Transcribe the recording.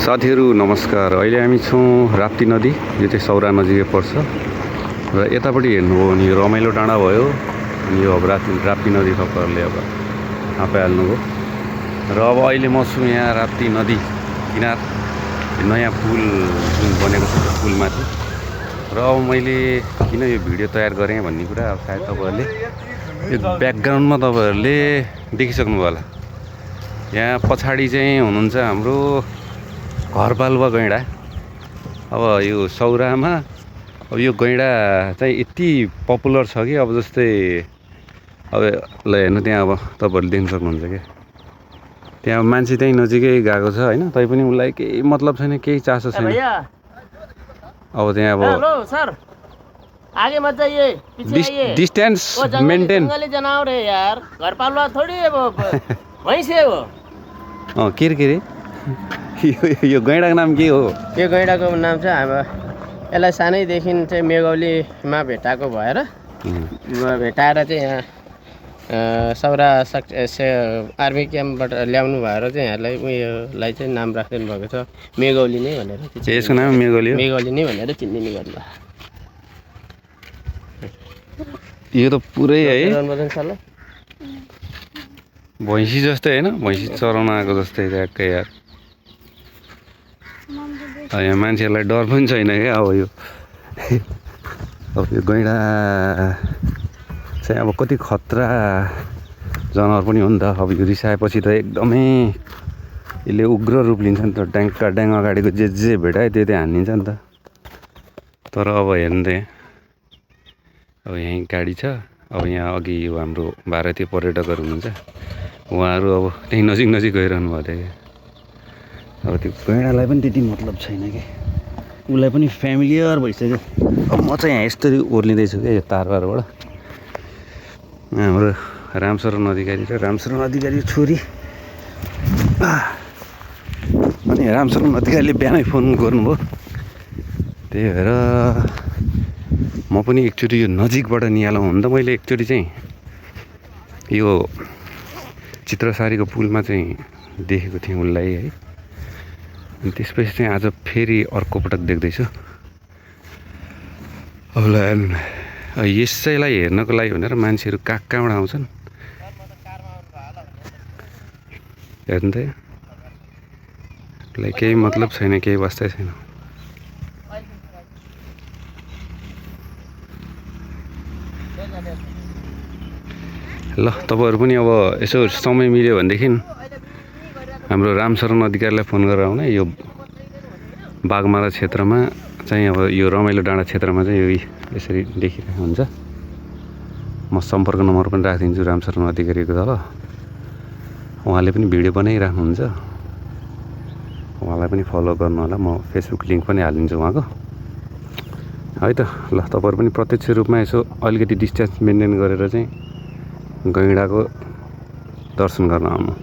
साथीहरू नमस्कार। अहिले हामी छौँ राप्ती नदी, यो चाहिँ सौरा नजिकै पर्छ र यतापट्टि हेर्नुभयो भने यो रमाइलो डाँडा भयो अनि यो अब राप्ती नदी तपाईँहरूले अब थाहा पाइहाल्नुभयो। र अब अहिले म छु यहाँ राप्ती नदी किनार, नयाँ पुल जुन बनेको छ त्यो पुलमाथि। र अब मैले किन यो भिडियो तयार गरेँ भन्ने कुरा अब सायद तपाईँहरूले यो ब्याकग्राउन्डमा तपाईँहरूले देखिसक्नुभयो होला। यहाँ पछाडि चाहिँ हुनुहुन्छ हाम्रो घरपालुवा गैँडा। अब यो सौरामा अब यो गैँडा चाहिँ यति पपुलर छ कि अब जस्तै अब ल हेर्नु त्यहाँ अब तपाईँहरूले देख्न सक्नुहुन्छ क्या, त्यहाँ मान्छे त्यहीँ नजिकै गएको छ होइन, तैपनि उसलाई केही मतलब छैन, केही चासो छैन। अब त्यहाँ अब डिस्टेन्स मेन्टेन। जनावर है यार, घरपालुवा थोड़ी है वो, भैंस है वो। के रे यो गैँडाको नाम के हो? यो गैँडाको नाम चाहिँ अब यसलाई सानैदेखि चाहिँ मेघौलीमा भेटाएको भएर भेटाएर चाहिँ यहाँ सौरा आर्मी क्याम्पबाट ल्याउनु भएर चाहिँ यहाँलाई उयोलाई चाहिँ नाम राखिदिनु भएको छ मेघौली नै भनेर। यसको नाम मेघौली हो? मेघौली नै भनेर चिन्ने गर्नु। यो त पुरै है भैँसी जस्तै होइन, भैँसी चराउन आएको जस्तै ट्याक्कै यार। यहाँ मान्छेहरूलाई डर पनि छैन क्या। अब यो गैँडा चाहिँ अब कति खतरा जनावर पनि हो नि त। अब यो रिसाएपछि त एकदमै यसले उग्र रूप लिन्छ नि त। ड्याङ अगाडिको जे भेटायो त्यो हानिदिन्छ नि त। तर अब हेर्नु त अब यहीँ गाडी छ। अब यहाँ अघि यो हाम्रो भारतीय पर्यटकहरू हुनुहुन्छ, उहाँहरू अब त्यहीँ नजिक गइरहनु भएको थियो क्या। अब त्यो गैँडालाई पनि त्यति मतलब छैन कि, उसलाई पनि फ्यामिलियर भइसक्यो। अब म चाहिँ यहाँ यस्तरी ओर्लिँदैछु क्या यो तारबारबाट। हाम्रो रामशरण अधिकारी र रामशरण अधिकारी छोरी। अनि रामशरण अधिकारीले बिहानै फोन गर्नुभयो, त्यही भएर म पनि एकचोटि यो नजिकबाट निहालौँ भने त मैले एकचोटि चाहिँ यो चित्रसारीको पुलमा चाहिँ देखेको थिएँ उसलाई है। अनि त्यसपछि चाहिँ आज फेरि अर्को पटक देख्दैछु। अब यसैलाई हेर्नको लागि भनेर मान्छेहरू कहाँबाट आउँछन् हेर्नु त। उसलाई केही मतलब छैन, केही वास्तै छैन। ल तपाईँहरू पनि अब यसो समय मिल्यो भनेदेखि हाम्रो रामशरण अधिकारीलाई फोन गरेर आउन। यो बाघमारा क्षेत्रमा चाहिँ अब यो रमाइलो डाँडा क्षेत्रमा चाहिँ यो यसरी देखिरहेको हुन्छ। म सम्पर्क नम्बर पनि राखिदिन्छु रामशरण अधिकारीको तल। उहाँले पनि भिडियो बनाइराख्नुहुन्छ, उहाँलाई पनि फलो गर्नु होला। म फेसबुक लिङ्क पनि हालिदिन्छु उहाँको है त। ल तपाईँहरू पनि प्रत्यक्ष रूपमा यसो अलिकति डिस्टेन्स मेन्टेन गरेर चाहिँ गैँडाको दर्शन गर्न आउनु।